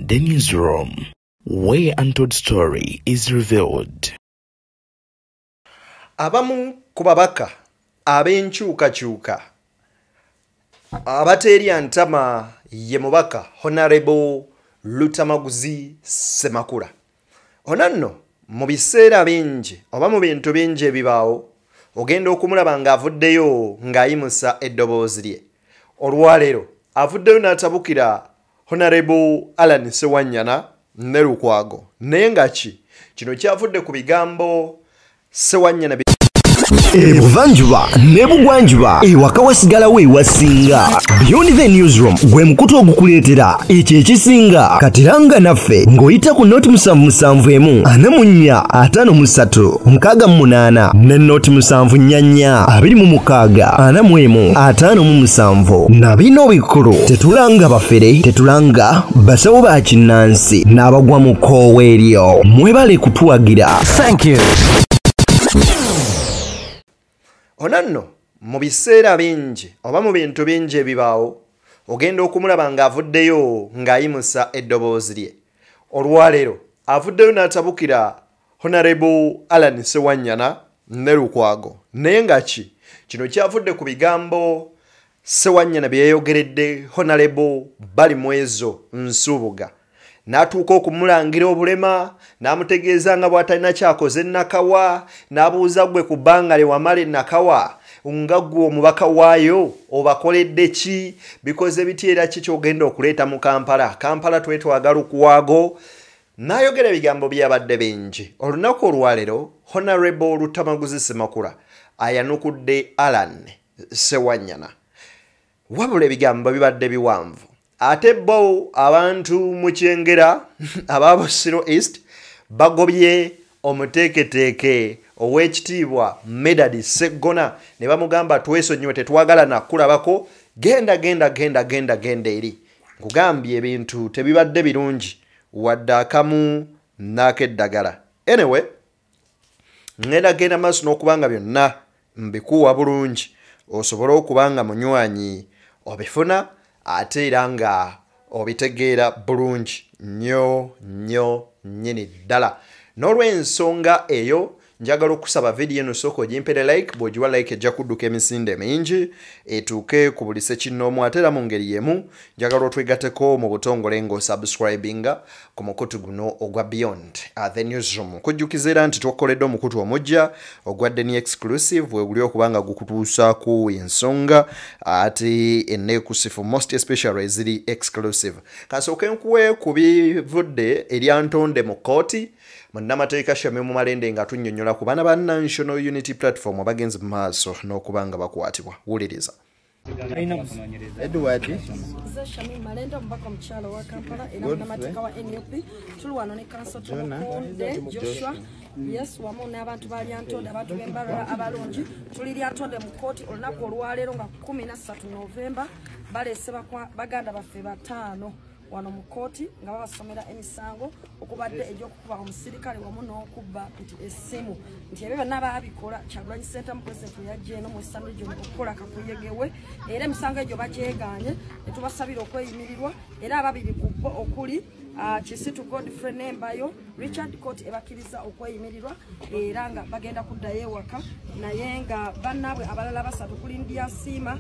The Newsroom, where untold story is revealed. Abamu ku babaka ab'enkyukakyuka abateerya ntama ye mubaka Honorable Lutamaguzi Ssemakula. Ono nno mu biseera bingi oba mu bintu bingi ebibaawo ogenda okumulaba ng'avuddeyo ng'ayimusa eddoboozi lye. Olwaleero avuddeyo n'atabukira Honorable Allan Ssewanyana ne Lukwago, naye nga ki kino kyavudde ku bigambo Ssewanyana Ebuvanjuba n'ebugwanjuba ewaka wasigalawo ewasinga. Beyond the Newsroom gwe mukutu ogukuleetera ekyo ekisinga. Katiranga naffe ng'oyita ku 071 44 53 68 ne 074 26 41 57. Na bino bikulu tetulanga bafere, tetulanga basawo ba kinnansi n'abagwa mu kkoowe eryo. Mwebale kutuwagira. Thank you. Ono nno mu biseera bingi oba mu bintu bingi ebibaawo ogenda okumulaba ng'avuddeyo ng'ayimusa eddoboozi lye. Olwaleero avuddeyo n'atabukira Honorable Allan Ssewanyana ne Lukwago, naye nga ki kino kyavudde ku bigambo Ssewanyana bye yayogeredde Honorable Balimwezo Nsubuga, n'atuuka okumulangira obulema, n'amutegeeza nga bw'atalina kyakoze Nakawa, n'abuuza gwe ku bbanga lye wamala e Nakawa nga ggwe omubaka waayo obakoledde ki, bikoze biti era ki ky'ogenda okuleeta mu Kampala. Kampala twetwaga Lukwago. N'ayogera ebigambo byabadde bingi. Olunaku olwaleero Honorable Lutamaguzi Ssemakula ayanukudde Allan Ssewanyana, wabula ebigambo bibadde biwanvu. Ate bo abantu mu Kyengera aba Busiro East bagobye omuteeketeeke ow'ekitiibwa Medard Sseggona ne bamugamba twesonyiwe, tetwagala nakulabako, genda genda genda genda genda eri. Nkugambye ebintu tebibadde birungi wadde akamu n'akeddagala. Anyway, ngenda genda maaso n'okubanga byonna mbikuwa bulungi osobole okuba nga munywanyi obifuna ate era nga obitegeera bulungi nnyo nnyo nnyini ddala. N'olw'ensonga eyo njagala okusaba vidiyo eno sooka ogimpere like, bw'ogiwa like ejja kudduka emisinde mingi etuuke ku buli ssekinnoomu. Ate era mu ngeri y'emu njagala otwegatteko mu butongole ng'osubscribinga ku mukutu guno ogwa Beyond The Newsroom. Kujjukiza era nti twakoledde omukutu omujja ogwa Deni Exclusive weguli okuba nga gukutuusaako ensonga ate enneekusifu, most especially eziri exclusive. Kansooke nkuwe ku bivudde erya Ntonde mu kkooti. Munnamateeka Shamim Malende nga tunnyonnyola ku baana ba National Unity Platform abagenzi mu maaso n'okuba nga bakwatibwa. Wuliriza. Edward Nze Shamim Malende, omubaka omukyala wa Kampala era munnamateeka wa NUP. Tuli wano ne Counsel Tumukunde Joshua, yes, wamu n'abantu ba Lyantonde, abantu b'Embalala abalungi. Tuli Lyantonde mu kkooti olunaku olwaleero nga 13 Novemba. Baleese baganda baffe bataano wano mu kkooti nga babasomera emisango okubadde egy'okukuba omusirikale wamu n'okubba nti essimu, nti ebyo byonna baabikola Kyagulanyi Ssentamu pulezidenti yajja eno mu Western Region okukola kakuyegewe, era emisango egyo bagyegaanye ne tubasabira okweyimirirwa. Era ababiri ku bo okuli Kisitu Godfrey Nembayo Richard, court ebakkiriza okweyimirirwa era nga bagenda kuddayo ewaka, naye nga bannaabwe abalala basatu kuli Ndyasiima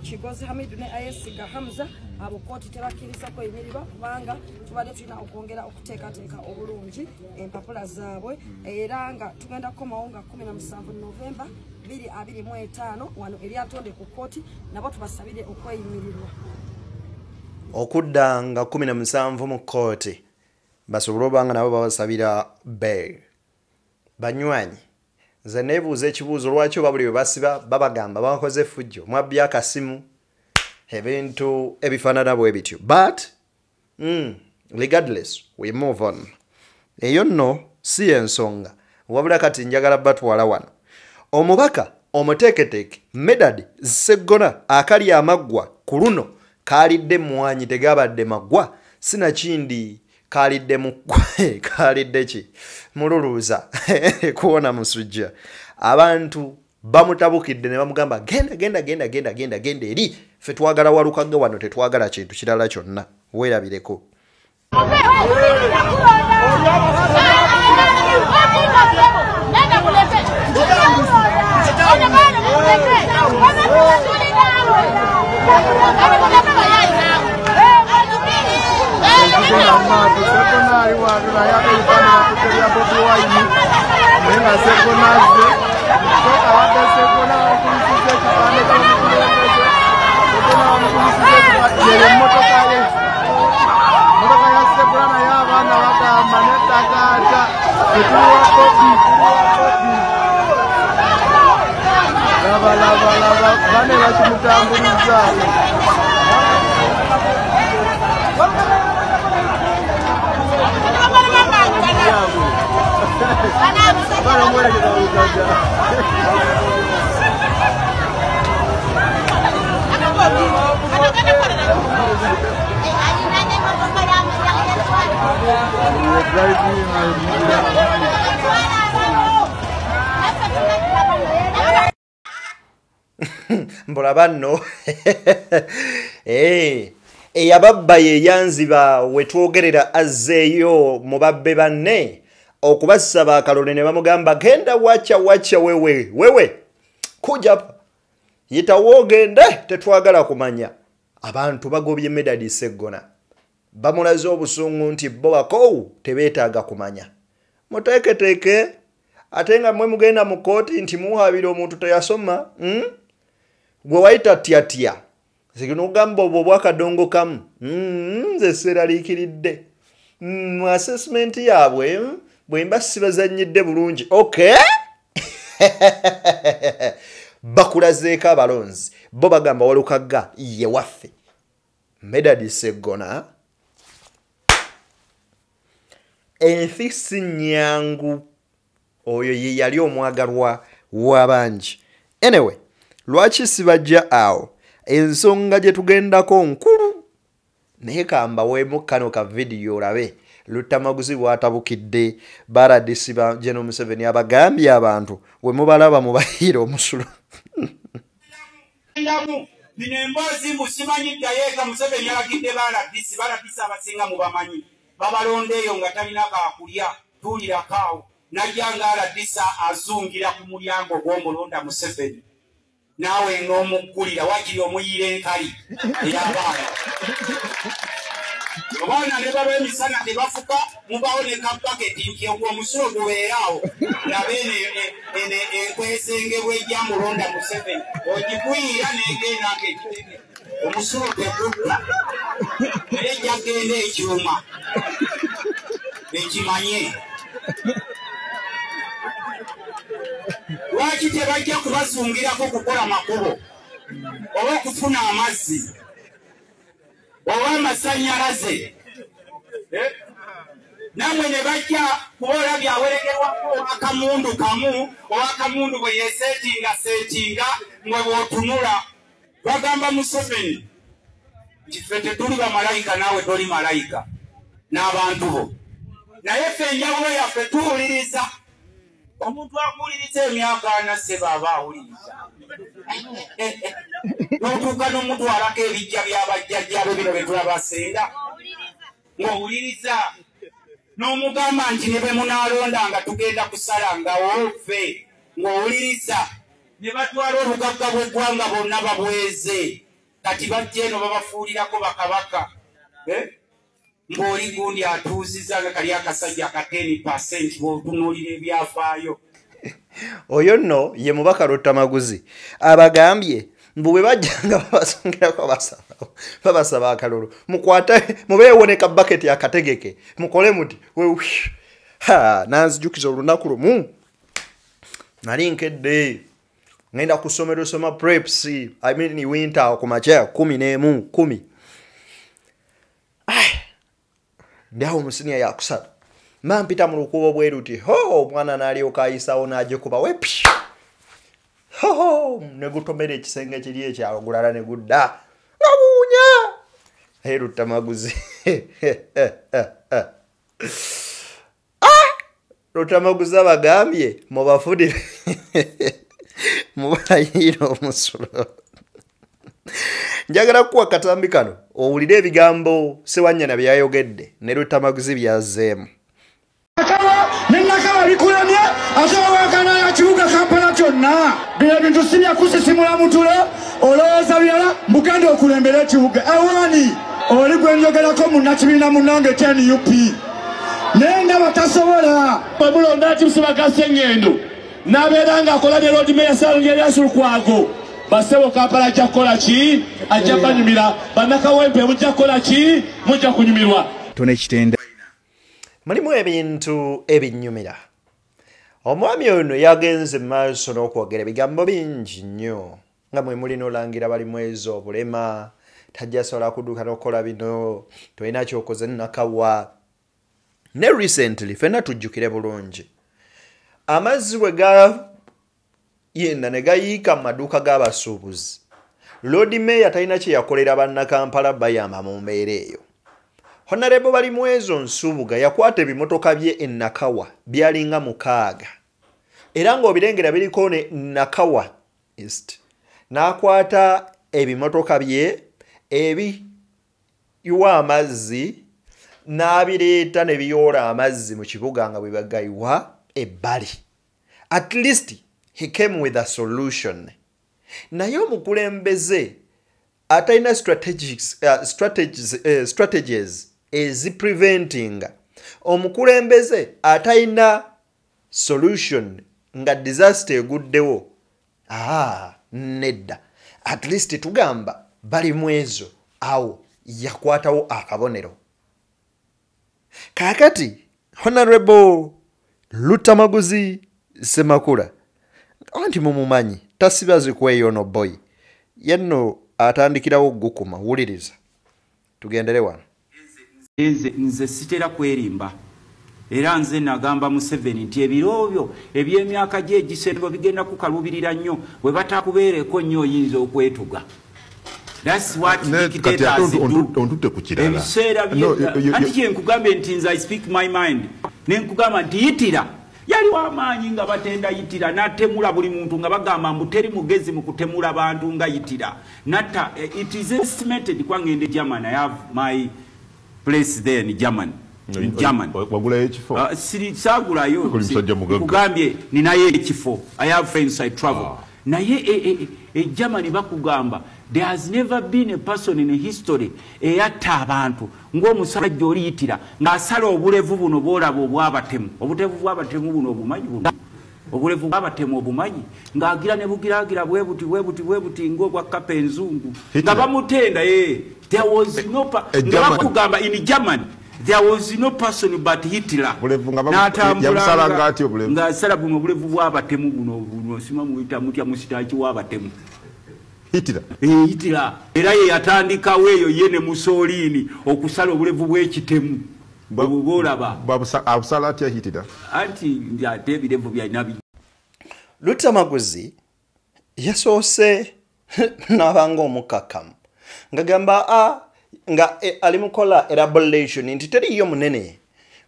Kigozi Hamidu ne Ayesiga Hamza, abo kooti tebakkiriza kweyimirirwa kubanga tubadde tulina okwongera okuteekateeka obulungi empapula zaabwe. Era nga tugenda kukomawo nga 17 Novemba 2025 wano e Lyantonde ku kkooti, nabo tubasabire okweyimirirwa. Okudda nga 17 mu kkooti basobole oba nga nabo babasabira bail. Banywanyi, nze neebuuza ekibuuzo, lwaki oba buli bwe basiba babagamba bakoze effujjo, mwabbye akasimu, ebintu ebifaanana bwe bityo? But regardless, we move on. Eyo nno si ensonga, wabula kati njagala batwala wano. Omubaka omuteeketeeke Medard Sseggona akali amaggwa ku luno kaalidde mmwanyi, tegabadde maggwa, sinakindi kaalidde mu kaalidde ki mululuuza kuwona musujja. Abantu bamutabukidde ne bamugamba genda genda genda genda genda genda eri, ffe twagala Walukagga wano, tetwagala kintu kirala kyonna, weerabireko. Mbulaba nno eyababba ye yanziba wetwogerera azzeeyo mu babbe banne okubasaba akalole ne bamugamba genda wacha wacha wewe wewe kuja yitawo ogende tetwagala kumanya. Abantu bagobye Medard Sseggona bamulaze obusungu nti bo bakoowu tebeetaaga kumanya. Muteeketeeke ate nga mmwe mugenda mu kkooti nti muwaabira omuntu teyasoma gwe wayita tyatya nogamba obwo obwakadongo kamu nze seeraliikiridde mu assessment yaabwe bwe mba sibazannyidde bulungi okay bakulazeeko abalonzi bo bagamba Walukagga ye waffe. Medard Sseggona ensi si nnyangu, oyo ye yali omwagalwa w'abangi. Anyway, lwaki sibajja awo ensonga gye tugendako nkulu naye kambaweemu kano ka vidiyo olabe Luttamaguzi bw'atabukidde baradisi ba General Museveni abagambye abantu we mubalaba mubayiire omusulo. Bino emboozi mbu simanyi ddayo eka Museveni alagidde baradisi, baradisi abasinga mubamanyi babalonda eyo nga talina kaakulya tuulirako awo najja nga aladisa azungira ku mulyango gw'omulonda Museveni naawe n'omuggulira wakiri omuyiira enkali ey'abaana. Abaana ne baba emisana tebafuka mubawo ne kabaketi nti ogwo omusulo gubeere awo laba eno enkwesenge bw'ejja mulonda Museveni ogigwira n'egenda ng'ekitebe omusulo tegutta naye ejja genda ekyuma ekimanye. Lwaki tebajja kubazungirako kukola makubo oba okufuna amazzi oba amasannyalaze nammwe ne bajja kuba olabye awerekerwako owakamundu kamu owakamundu bwe yeeseetinga seetinga mwe bw'otunula bagamba Museveni nti ffe tetuli bamalayika naawe toli malayika n'abantu bo naye ffe enjawulo yaffe tuwuliriza. Omuntu akuwuliriza emyaka ana ssebo aba awuliriza n'otuuka n'omutwalako ebijja by'abajjajjaabe bino bye tulaba ssenga ng'owuliriza n'omugamba nti ne bwe munaalonda nga tugenda kusalangawo ffe ng'owuliriza ne batwala obugagga bw'eggwanga bonna babweze kati bajja eno babafuulirako bakabaka ng'oli gundi atuuziza nga kali akasajja aka 10% bw'otunuulira ebyafaayo. Oyo nno ye mubaka Luttamaguzi abagambye mbu bwe bajjanga babasongerako babasaba akalulu mukwate mubeewo ne kabaketi akategeke mukole muti nanzijukiza olunaku lumu nali nkedde ngenda ku ssomero soma preps I mean winter ku makya 11 10 ndawo musinia yakusaba mampita mu lukubo bweru ti ho omwana n'alyoka ayisawo n'agikuba wepi ho ne gutomera ekisenge kiri ekyalo gulala ne gudda nga buwunya. Hey Luttamaguzi Luttamaguzi abagambye mubafudire mubayiire omusulo. Njagala kuwa katambi kano owulire ebigambo Ssewanyana bye yayogedde ne Luttamaguzi byazzeemu. Nennakaba bikulemye ate wawakana ya kibuga Kampala kyonna. Bino bintu si bya kusisimula mutulo, olowooza birala mugenda okulembera ekibuga. Awaani oli gwe njogerako munnakibiina munnange NUP. Naye ndaba tasobola. Bwe mulonda Kibusibaga Ssengendo n'abeera ng'akola ne Lord Mayor Ssalongo Erias Lukwago, bassebo Kampala ajja kukola ki? Ajja banyumira. Bannakawempe mujja kukola ki? Mujja kunyumirwa. Tone kitende. Mulimu ebintu ebinyumira. Omwami ono yagenze maaso n'okwogera ebigambo bingi nnyo nga mwe mulina olangira Balimwezo obulema, tajja sobola kudduka n'okukola bino, tolina ky'okoze Nakawa. Ne recently ffenna tujjukire bulungi amazzi bwe gayenda ne gayiika mu maduuka g'abasuubuzi, Lord Mayor talina kye yakolera bannakampala bayamba mu mbeera eyo. Honorable Balimwezo Nsubuga yakwata ebimotoka bye e Nakawa byalinga 6 era ng'obirengera biriko ne Nakawa East, n'akwata ebimotoka bye ebiyiwa amazzi n'abireeta ne biyoola amazzi mu kibuga nga bwe bagayiwa ebbali. At least he came with a solution. Naye omukulembeze atalina strategies ezipreventing, omukulembeze atalina solution nga disaster eguddewo, nedda. At least tugamba Balimwezo awo yakwatawo akabonero. Kaakati Honorable Luttamaguzi Ssemakula anti mumumanyi tasibazi kweyono boy yenno atandikirawo gukuma. Wuliriza tugendere wano. Nze sitera kwerimba era nze nagamba Museveni nti ebiro byo eby'emyaka gye egisemba bigenda kukalubirira nnyo, bwe batakubeereko nnyo oyinza okwetuga. That's what dictators do. Ebiseera anti kye nkugambye nti nze I speak my mind, ne nkugamba nti Hitler yali w'amaanyi nga batenda Hitler n'atemula buli muntu nga bagamba mbu teri mugezi mu kutemula bantu nga Hitler. Natta it is estimated kwangende Germany, I have my place there in Germany. German. Wagulayo ekifo? Saagulayo. Nkugambye ninayo ekifo. I have friends, I travel. Naye Germany bakugamba there has never been a person in history eyatta abantu ng'omusajja oli Hitler ng'asala obulevu buno bw'olaba obw'abatemu. Obutevu bw'abatemu buno obumanyi buno. Obulevu bw'abatemu obumanyi ng'agira ne bugiraagira bwe buti bwe buti bwe buti ng'obwa kkapa enzungu. Nga bamutenda there was no nga bakugamba in Germany there was no person but Hitler. Ng'asala buno obulevu bw'abatemu buno buno sima muyita mutya musitaaki w'abatemu. Hitler. Hitler. Era ye yatandikawo eyo ye ne Mussolini okusala obulevu bw'ekitemu. Bwe bw'olaba. Abusala atya Hitler? Anti ate ebirevu byalina. Luttamaguzi yasoose n'abanga omukkakkamu ng'agamba nga ali mukola elaboration nti teriiyo munene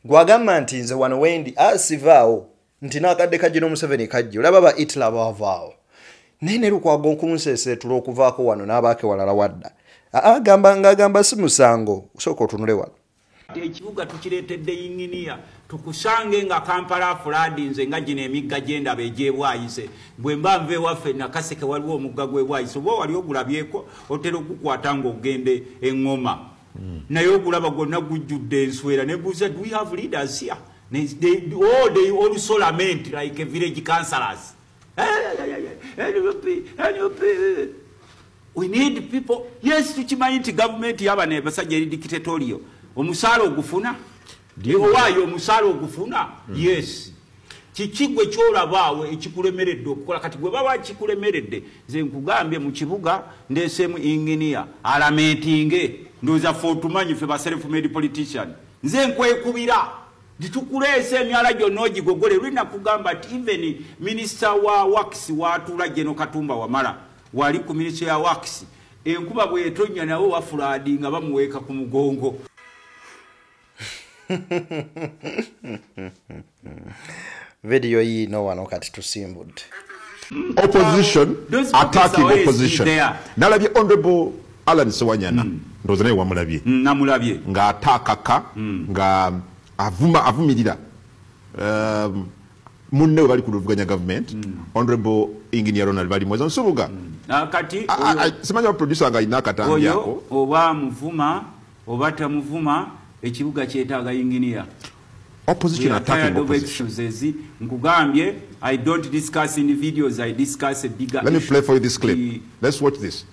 gwagamba nti nze wano wendi asivaawo nti n'akadde kajja Museveni kajja olaba ba Hitler baavaawo naye ne Lukwago okunseeseetula okuvaako wano n'abaake walala wadda agamba ng'agamba si musango. Osooka otunule wano. Ekibuga tukireetedde yinginiya tukusange nga Kampala afulaadinze nga gino emigga gy'endaba egy'ebwayise. Bwe mba nva ewaffe Nakaseke waliwo omugga gw'ebwayise oba wali ogulabyeko otera okukwata ng'ogende eŋŋoma naye ogulaba gwonna gujjudde enswera ne buuza, do we have leaders here? They also lament like village councillors. We need people. Yes, tukimanyi nti gavumenti y'abano abasajja eri dictatorial. Omusaala ogufuna? Owaayo omusaala ogufuna? Yes. Kiki gwe ky'olabaawo ekikulemeredde okukola? Kati gwe baba kikulemeredde, nze nkugambye mu kibuga ndeeseemu engineer alamentinge. Ndowooza ffe otumanyi ffe ba self made politician. Nze nkwekubira Ditukuleese emyala gyonna ogigogole. Luli nakugamba nti even minisita wa works watuula General Katumba Wamala wali ku minisitule ya works, enkuba bw'etonnya nawe wafulaadi nga bamuweeka ku mugongo. Video yiino wano kati tusimbudde. Opposition attacking opposition. Nalabye Honorable Alan Sewanyana ndowooza naye wamulabye. Namulabye ng'ataakaka nga avuma avumirira munne we bali ku luvuganya government, Honorable Engineer Ronald Balimwezo Nsubuga. Kati simanyi producer nga alina akatambi ako. Oba muvuma oba tamuvuma, ekibuga kyetaaga engineer. Opposition attacking opposition. Nkugambye, I don't discuss in videos, I discuss a bigger Let me play for you this clip. Let's watch this.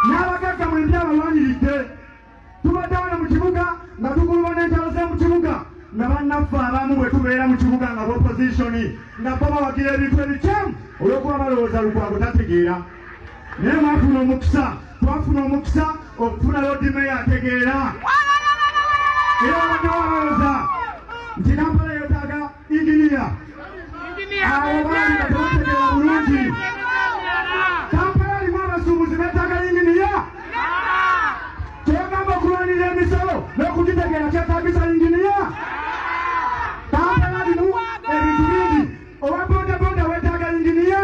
N'abagagga mwembi abalwaniridde tubadde wano mu kibuga nga tukulwa n'entalo z'omu kibuga nga bannaffe abamu bwe tubeera mu kibuga nga b'opposition nga bo bawagira ebintu ebikyamu olw'okuba balowooza Lukwago tategeera. Naye mwafuna omukisa, twafuna omukisa okufuna Lord Mayor ategeera. Era abadde balowooza nti Kampala yeetaaga inginiya, abo baali nga tebategeera bulungi. Kampala erimu abasuubuzi beetaaga inginiya. Kyogamba okulwanirira emisolo n'okugitegeera kyetaagisa inginiya. Kampala erimu ebintu bingi. Owa bodaboda weetaaga inginiya,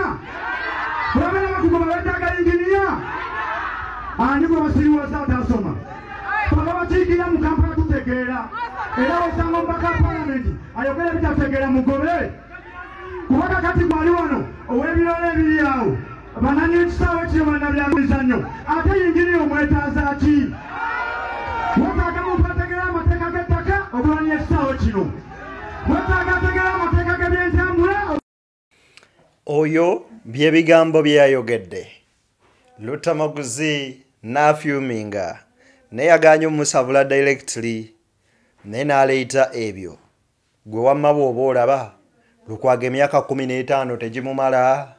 bw'obeera bakugoba weetaaga inginiya. Ani gwe basiriwaza atasoma? Baba bakiikirira mu Kampala tutegeera. Era osanga omubaka wa paalamenti ayogera bitategeera mugobe, kuba kakati gwali wano ow'ebiroola ebiri awo banannyini kisaawe kino bannabyamizannyo, ate yinginiya omwetaaza ki? Weetaaga muntu ategeera amateeka g'ettaka okulwanyisa ekisaawe kino, weetaaga ategeera amateeka g'ebyentambula. Oyo byebigambo byeyayogedde Lutamaguzi n'afyuminga naye yagaanye omusabula directly, naye n'aleeta ebyo. Gwe wamma bw'oba olaba Lukwago emyaka 15 tegimumala.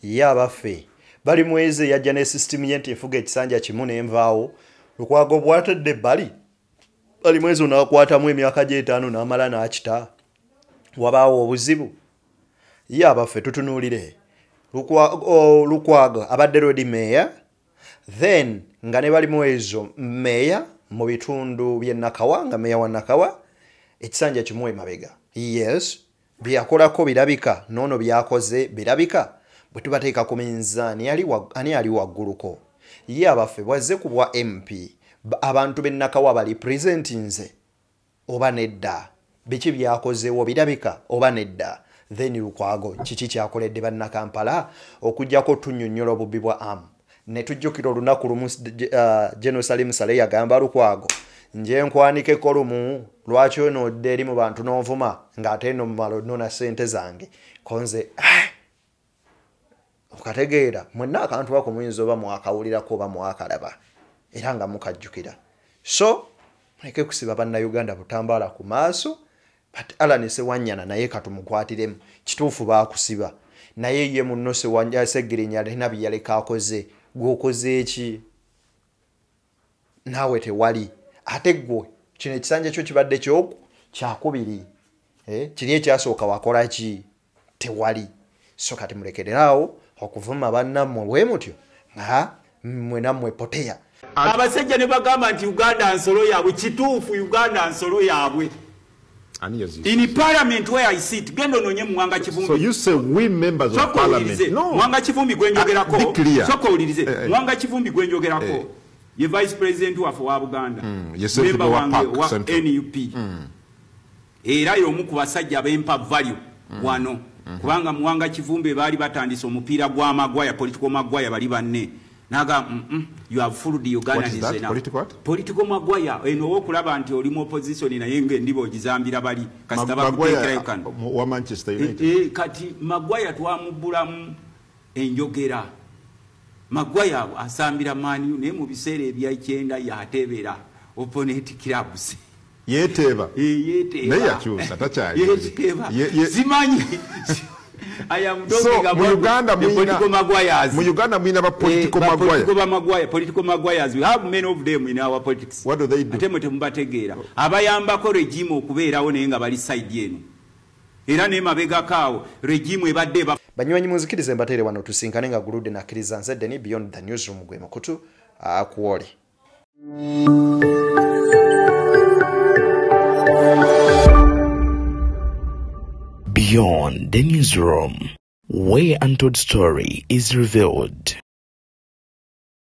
Ye abaffe Balimwezo yajja ne system ye nti efuga ekisanja kimu n'envaawo. Lukwago bw'atadde ebbali, Balimwezo n'akwatamu emyaka gy'etaano n'amala n'akita. Wabaawo obuzibu. Ye abaffe tutunuulire Lukwago abadde Lord Mayor, then nga ne Balimwezo meya mu bitundu by'e Nakawa, nga meya wa Nakawa ekisanja kimu emabega. Yes, byeyakolako birabika, n'ono byakoze birabika. Bwe tubateeka ku minzaani ani ali wagguluko? Ye abaffe bwazze ku bwa MP, abantu b'e Nakawa bali presentinze oba nedda? Biki byakozeewo birabika oba nedda? Then Lukwago kiki kyakoledde bannakampala okuggyako tunnyonnyola obubbi bwa amu? Ne tujjukira olunaku lumu General Salim Saleh yagamba Lukwago, nje nkwanikeko lumu, lwaki onodde eri mu bantu n'onvuma ng'ate eno mumala onnona ssente zange konze okategeera. Mwenna akantu ako muyinza oba mwakawulirako oba mwakalaba era nga mukajjukira. So muleke kusiba bannayuganda butambaala ku maaso. But Alan Sewanyana naye katumukwatiremu, kituufu baakusiba, naye ye munno Ssegirinya alina bye yaleka akoze. Gw'okoze eki? Naawe tewali. Ate ggwe kino ekisanja kyo kibadde kyakubiri, kiri ekyasooka wakola ki? Tewali. So kati mulekereraawo okuvuma bannammwe bwe mutyo nga mmwe nammwe poteya. Abasajja ne bagamba nti Uganda nsolo yaabwe. Kituufu, Uganda nsolo yaabwe. In parliament where I sit, genda ononye Muwanga Kivumbi. So you say we members of parliament. No. Muwanga Kivumbi gwe njogerako. Be clear. Soko owulirize. Muwanga Kivumbi gwe njogerako. Ye vice president waffe wa Buganda. Ye ssentebe wa wange wa NUP. Era y'omu ku basajja ab'empa value wano. Kubanga Muwanga Kivumbi baali batandise omupiira gwa Maguire, political Maguire bali banne. Naga you have fooled the Ugandans now. Political what? Political Maguire. Eno okulaba nti oli mu opposition naye ng'endiba ogizambira bali kasita bakuteekerayo kano. Wa Manchester United. Kati Maguire twamubbulamu enjogera. Maguire asambira Man U naye mu biseera ebyekyenda yateebera opponent clubs. Yeeteeba. Yeeteeba. Naye yakyusa takyali. Yeeteeba. Simanyi. I am talking so, about Uganda, the political Maguires. Mu Uganda mwina ba political Maguire. Political Maguires. We have many of them in our politics. What do they do? Ate mwe temubategeera. Abayambako regime okubeerawo naye nga bali side eno. Era ne mabegako awo regime ebadde Banywanyi munzikirize mbateere wano tusinkane nga guludde nakkiriza nze Deni Beyond the Newsroom gwe mukutu akuwole. Beyond the Newsroom, where untold story is revealed.